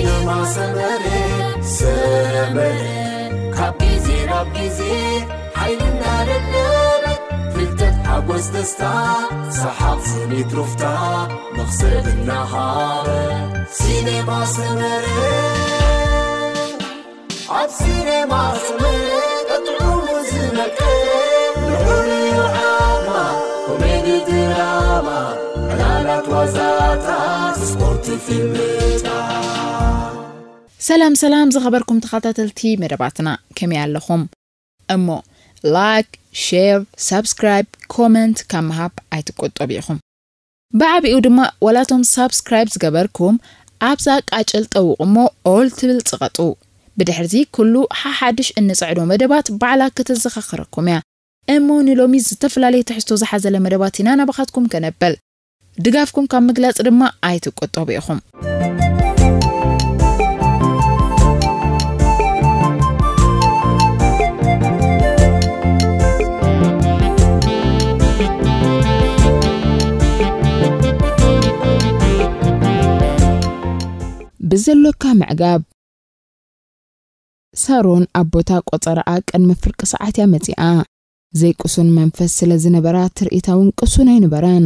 ከማ ሰመረ ሰመረ ካብ ግዜ ናብ ግዜ ሓይልና ደለበ ፍልጠት ሓጎስ ደስታ ሰሓቕ ስኒት ሩፍታ መኽሰብ እናሃበ ሲኔማ ሰመረ ኣብ ሲኔማ ሰመረ ቀጥዑ ዝመቀ ልዑል ዓማ ኮሜዲ ድራማ ዕላላት ዋዛታት ስፖርት ፊልምታ ሰላም ሰላም ዝኸበርኩም ተኸታተልቲ መደባትና ከመይ ኣለኹም? እሞ ላይክ፣ ሼር፣ ሳብስክራይብ፣ ኮመንት ካብ ምሃብ ኣይትቆጠቡ ኢኹም። ብዓቢኡ ድማ ዋላቶም ሳብስክራይብ ዝገበርኩም ኣብዛ ቃጭል ጠውቑ እሞ ኦል ትብል ጽቐጡ። ብድሕርዚ ኩሉ ሓሓድሽ እንጽዕዶ መደባት ባዕላ ከተዘኻኽረኩም እያ። እሞ ንሎሚ ዝተፈላለየ ትሕዝቶ ዝሓዘለ መደባት ኢና ናባኻትኩም ከነብል። ድጋፍኩም ካብ ምግላጽ ድማ ኣይትቆጠቡ ኢኹም። ብዘሎካ ምዕጋብ። ሳሮን ኣብ ቦታ ቆጸራኣ ቅድሚ ፍርቂ ሰዓት እያ መጺኣ። ዘይቅሱን መንፈስ ስለ ዝነበራ ትርኢታ እውን ቅሱን ኣይነበረን።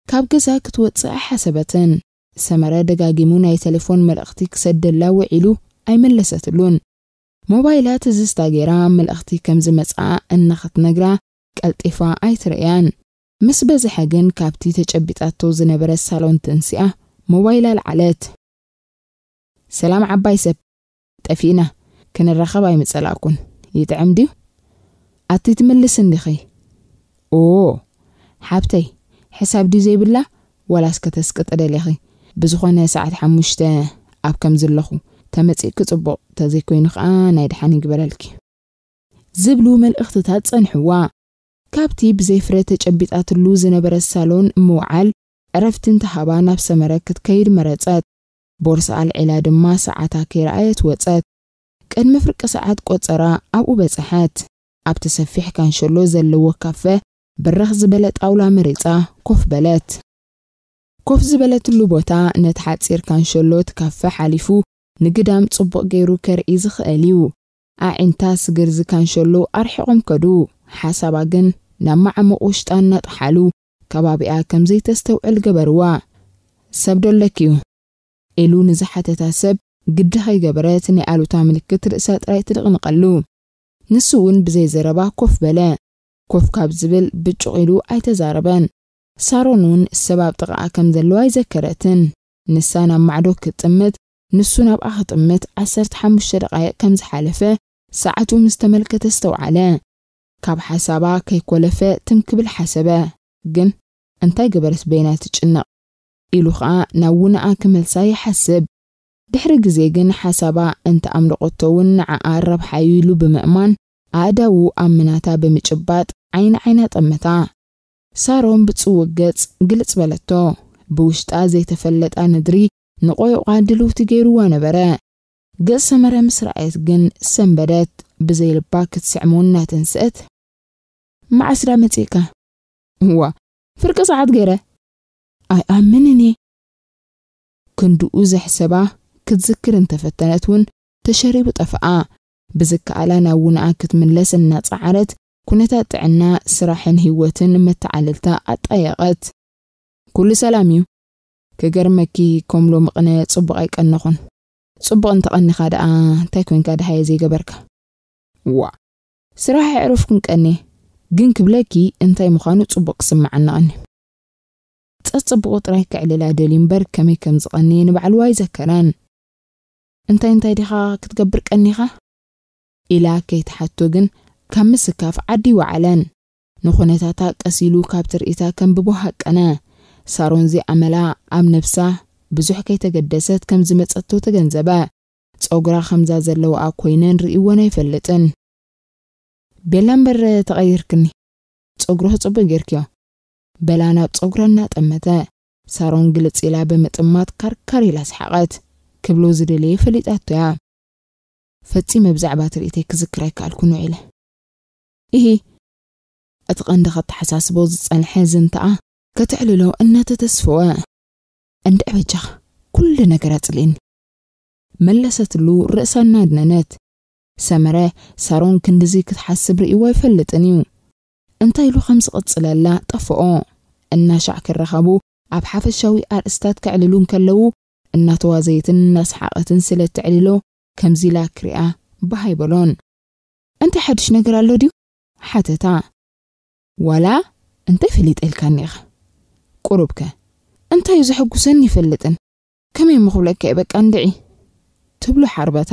ካብ ገዛ ክትወጽእ ኣይሓሰበትን። ሰመረ ደጋጊሙ ናይ ቴሌፎን መልእኽቲ ክሰደላ ውዒሉ ኣይመለሰትሉን። ሞባይላ ትዝዝታ ገይራ መልእኽቲ ከም ዝመጽኣ እናኽትነግራ ቀልጢፋ ኣይትርእያን። ምስ በዝሐ ግን ካብቲ ተጨቢጣቶ ዝነበረ ሳሎን ተንሲኣ ሞባይላ ለዓለት። ሰላም ዓባይ ሰብ፣ ጠፊእና፣ ክንራኸብ ኣይምጸላእኩን። ይጥዕም ድዩ? ኣቲ ትምልስ እንዲኺ? ኦ፣ ሓብተይ፣ ሕሳብ ድዩ ዘይብላ? ዋላስ ከተስቅጢ ደሊኺ? ብዝኾነ ሰዓት ሓሙሽተ ኣብ ከም ዘለኹ ተመጺእኪ ጽቡቕ፣ ተዘይኮይኑ ኸኣ ናይ ደሓን ይግበረልኪ። ዝብሉ መልእኽትታት ጸንሕዋ። ካብቲ ብዘይ ፍረ ተጨቢጣትሉ ዝነበረ ሳሎን ምውዓል ዕረፍቲ እንተሃባ ናብ ሰመረ ክትከይድ መረጸት። ቦርሳ ኣልዒላ ድማ ሰዓታ ከይረኣየት ወጸት። ቅድሚ ፍርቂ ሰዓት ቆጸራ ኣብኡ በጸሐት። ኣብቲ ሰፊሕ ካንሸሎ ዘለዎ ካፈ ብርኽ ዝበለ ጣውላ መሪጻ ኮፍ በለት። ኮፍ ዝበለትሉ ቦታ ነቲ ሓጺር ካንሸሎ እቲ ካፈ ሓሊፉ ንግዳም ጽቡቕ ገይሩ ከርኢ ዝኽእል እዩ። ኣዒንታ ስግር ዝካንሸሎ ኣርሒቖም ከዱ። ሓሳባ ግን ናብ መዓሙቕ ውሽጣ እናጠሓሉ ከባቢኣ ከም ዘይተስተውዕል ገበርዋ። ሰብ ዶ ኣለኪ እዩ? ኢሉ ንዝሓተታ ሰብ ግዲ ከይገበረት ናይ ኣሉታ ምልክት ርእሳ ጥራይ ትንቕንቐሉ። ንሱ እውን ብዘይ ዘረባ ኮፍ በለ። ኮፍ ካብ ዝብል ብጩቕ ኢሉ ኣይተዛረበን። ሳሮን እውን ሰብ ኣብ ጥቓኣ ከም ዘለዋ ኣይዘከረትን። ንሳ ናብ ማዕዶ ክትጥምት፣ ንሱ ናብኣ ክጥምት ዓሰርተ ሓሙሽተ ደቓይቕ ከም ዝሓለፈ ሰዓቱ ምስ ተመልከተ ኣስተውዓለ። ካብ ሓሳባ ከይኮለፈ ትም ክብል ሓሰበ። ግን እንታይ ገበረት በይና ትጭነቕ? ኢሉ ኸኣ ናብ ውነኣ ክመልሳ ይሓስብ። ድሕሪ ግዜ ግን ሓሳባ እንተ ኣምለቖቶ እውን ንዓኣ ረብሓ እዩ ኢሉ ብምእማን ኣእዳዉ ኣብ ምናታ ብምጭባጥ ዓይኒ ዓይና ጠመታ። ሳሮን ብጽውእ ገጽ ግልጽ በለቶ። ብውሽጣ ዘይተፈለጣ ነድሪ ንቆዮቓ ድልውቲ ገይርዋ ነበረ። ገጽ ሰመረ ምስ ረኣየት ግን ሰንበደት። ብዘይ ልባ ክትስዕሞ እናተንስአት፣ "መዓስ ዳ መጺእካ?" "እዋ፣ ፍርቂ ሰዓት ገይረ። ኣይኣምንን እየ." ክንድኡ ዘሕሰባ ክትዝክር እንተፈተነት እውን ተሸሪቡ ጠፍኣ። ብዝከኣላ ናብ ውንኣ ክትምለስ እናጸዓረት፣ ኩነታት ጥዕና፣ ስራሕን ህይወትን መተዓልልታ ኣጣየቐት። "ኩሉ ሰላም እዩ። ክገርመኪ፣ ከም ሎሚ ቅነ ጽቡቕ ኣይቀነኹን። ጽቡቕ እንተቐኒኻ ደኣ እንታይ ኮንካ ደሃየ ዘይገበርካ?" "ዋ፣ ስራሕ ኣዕረፍኩን ቀንየ፣ ግን ክብለኪ እንታይ ምዃኑ ጽቡቕ ክስምዓኒ ቀንዩ። ጸጽቡቑ ጥራይ ከዕልላ ደልዩ እምበር ከመይ ከም ዝቐንየ ንባዕሉ ኣይዘከረን። እንታይ እንታይ ዲኻ ክትገብር ቀኒኻ?" ኢላ ከይትሓቶ ግን ካብ ምስካፍ ዓዲ ይወዓለን። ንኹነታታ ቀስ ኢሉ ካብ ትርኢታ ከንብቦ ሃቀነ። ሳሮን ዚኣመላ ኣብ ነብሳ ብዙሕ ከይተገደሰት ከም ዝመጸቶ ተገንዘበ። ጸጉራ ከምዛ ዘለዋኣ ኮይነን ርእይወን ኣይፈልጥን። "ቤላ እምበር ተቐይርክኒ፣ ጸጉርኺ ጽቡቅ ጌርክዮ" በላ ናብ ጸጉራ እናጠመተ። ሳሮን ግልጽ ኢላ ብምጥማት ካርካር ኢላ ሰሓቐት። ክብሎ ዝደለየ ፈሊጣቶ እያ። ፈጺመ ብዛዕባ ትርኢተይ ክዝክር ኣይከኣልኩን ውዒለ። ኢሂ፣ እቲ ቀንዲ ከተሓሳስቦ ዝጸንሐ ዝንታኣ ከተዕልሎ እናተተስፈወ፣ "እንድዒ በጃኻ፣ ኩሉ ነገር ኣጽልእኒ። መለሰትሉ፣ ርእሳ እናድነነት። ሰመረ፣ ሳሮን ክንድዚ ክትሓስብ ርእይዎ ኣይፈልጥን እዩ። እንታይ ኢሉ ከም ዝቕጽለላ ጠፍኦ። እናሻዕ ክራኸቡ ኣብ ሓፈሻዊ ኣርእስታት ከዕልሉ እንከለዉ፣ እናተዋዘየትን እናሰሓቐትን ስለ እተዕልሎ፣ ከምዚ ኢላ ክሪኣ ባህ ኣይበሎን። "እንታይ ሓድሽ ነገር ኣሎ ድዩ?" ሓተታ። "ዋላ እንታይ ፈሊጠ ኢልካኒ ኢኻ? ቁሩብከ እንታይ እዩ ዘሐጉሰኒ ይፈልጥን። ከመይ እሞ ክብለካ እየ፣ በቃ እንድዒ" ትብሎ ሓርበታ።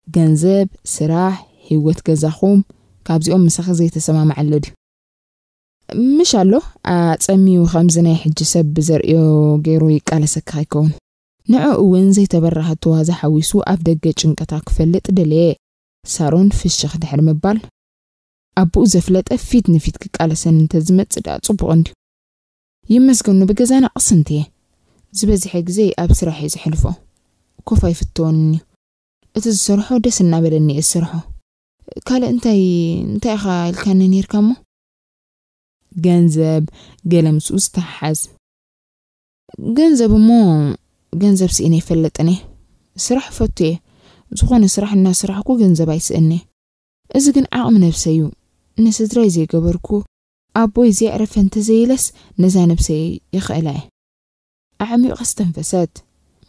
"ገንዘብ፣ ስራሕ፣ ህይወት ገዛኹም፣ ካብዚኦም ምሳኺ ዘይተሰማምዐ ኣሎ ድዩ?" "ምሽ ኣሎ፣ ኣጸሚዩ ከምዚ ናይ ሕጂ ሰብ ብዘርእዮ ገይሩ ይቃለሰካ ከይከውን?" ንዕኡ እውን ዘይተበራሃቶ ዋዛ ሓዊሱ ኣብ ደገ ጭንቀታ ክፈልጥ ደለየ። ሳሮን ፍሽኽ ድሕሪ ምባል፣ "ኣቦኡ ዘፍለጠ ፊት ንፊት ክቃለሰኒ እንተዝመጽእ ደኣ ጽቡቕ እንድዩ። ይመስገኑ ብገዛና ቅስንቲ እየ። ዝበዝሐ ግዜ ኣብ ስራሕ እየ ዘሕልፎ። ኮፍ ኣይፍትወንን እዩ። እቲ ዝሰርሖ ደስ እናበለኒ እየ ዝሰርሖ። ካልእ እንታይ፣ እንታይ ኢኻ ኢልካኒ ነይርካ እሞ?" ገንዘብ፣ ገለ ምስኡ ዝተሓሓዝ። "ገንዘብ እሞ፣ ገንዘብ ስኢነ ኣይፈልጥን እየ። ስራሕ እፈቱ እየ። ዝኾነ ስራሕ እናሰራሕኩ ገንዘብ ኣይስእን እየ። እዚ ግን ዓቕሚ ነብሰይ እዩ። ንስድራይ ዘይገበርኩ፣ ኣቦይ ዘየዕረፈ እንተዘይለስ ነዛ ነብሰይ ይኽእላ እየ።" ኣዕሚቑ ኣስተንፈሰት።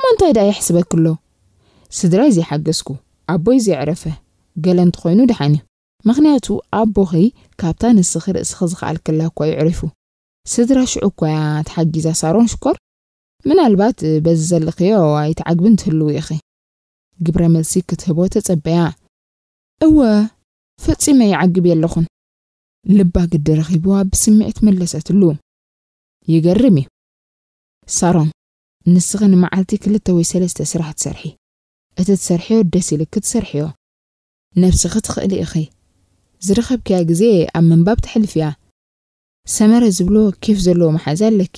"እሞ እንታይ ደኣ የሕስበኪ ኣሎ? ስድራይ ዘይሓገዝኩ፣ ኣቦይ ዘየዕረፈ፣ ገለ እንተኾይኑ ደሓን እዩ። ምኽንያቱ ኣቦኺ ካብታ ንስኺ ርእስኺ ዝኸኣልክላ እኳ እዩ ኣዕሪፉ። ስድራ ሽዑ እኳ እያ ተሓጊዛ ሳሮን ሽኮር። ምናልባት በዚ ዘለኽዮ ኣይትዓግብን ትህልዊ ኢኺ።" ግብረ መልሲ ክትህቦ ተጸበያ። "እወ፣ ፈጺመ ይዓግብ የለኹን።" ልባ ግዲ ረኺብዋ ብስምዒት መለሰትሉ። "ይገርም እዩ። ሳሮን፣ ንስኺ ንመዓልቲ ክልተ ወይ ሰለስተ ስራሕ ትሰርሒ። እቲ ትሰርሕዮ ደስ ኢልኪ ትሰርሕዮ። ነብስኺ ትኽእሊ ኢኺ። ዝረኸብክያ ግዜ ኣብ ምንባብ ተሕልፍያ። ሰመረ ዝብሎ ኬፍ ዘለዎ መሓዛ ኣለኪ።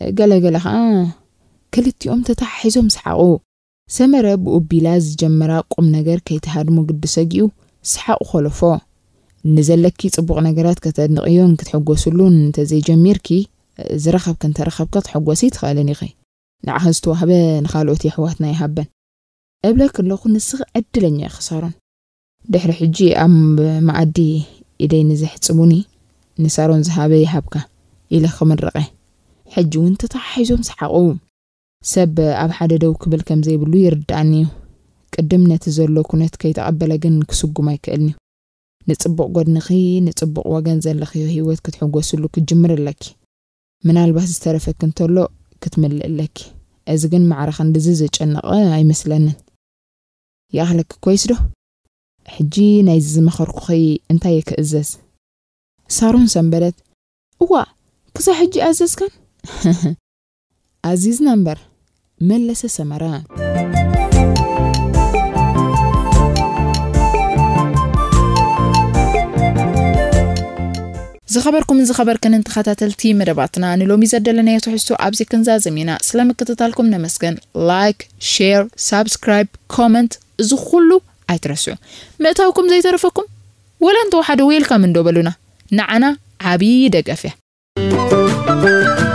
ገለ ገለ ኸኣ" ክልቲኦም ተተሓሒዞም ሰሓቑ። ሰመረ ብኡቢላ ዝጀመራ ቁም ነገር ከይትሃድሞ ግዲ ሰጊኡ ሰሓቑ ኮለፎ። "ንዘለኪ ጽቡቕ ነገራት ከተድንቕዮን ክትሕጎስሉን እንተዘይጀሚርኪ፣ ዝረኸብኪ እንተረኸብኪ ክትሕጎሲ ትኽእልን ኢኺ። ንዓኺ ዝተዋህበ ንኻልኦት የሕዋትና ይሃበን። እብለኪ ኣለኹ፣ ንስኺ ዕድለኛ ኢኺ ሳሮን። ድሕሪ ሕጂ ኣብ መኣዲ ኢደይ ንዘሕጽቡኒ ንሳሮን ዝሃበ ይሃብካ" ኢለ ክምርቐ። ሕጂ እውን ተተሓሒዞም ሰሓቑ። ሰብ ኣብ ሓደ ደው ክብል ከም ዘይብሉ ይርድኣኒ እዩ። ቅድም ነቲ ዘሎ ኩነት ከይተቐበለ ግን ክስጉም ኣይክእልን እዩ። ንጽቡቕ ጎድንኺ፣ ንጽቡቕ ወገን ዘለኽዮ ህይወት ክትሕጎስሉ ክትጅምሪ ኣለኪ። ምናልባት ዝተረፈኪ እንተሎ ክትምልእ ኣለኪ። እዚ ግን ማዕረ ክንድዚ ዘጨነቐ ኣይመስለንን። "ይኣኽለኪ ኮይስ ዶ? ሕጂ ናይዚ ዝመኸርኩኺ እንታይ እየ ክእዘዝ?" ሳሮን ሰንበደት። "እዋ፣ ክሳብ ሕጂ ኣዘዝካን?" "ኣዚዝና እምበር" መለሰ ሰመረ። ዝኸበርኩምን ዝኸበርክንን ተኸታተልቲ መደባትና፣ ንሎሚ ዘደለናዮ ትሕዝቶ ኣብዚ ክንዛዝም ኢና። ስለ ምክትታልኩም ነመስገን። ላይክ፣ ሼር፣ ሳብስክራይብ፣ ኮመንት፣ እዚ ኩሉ ኣይትረስዑ። ምእታውኩም ዘይተረፈኩም ወላ እንተወሓደ ዌልካም እንዶ በሉና። ንዓና ዓብዪ ደገፍ እያ።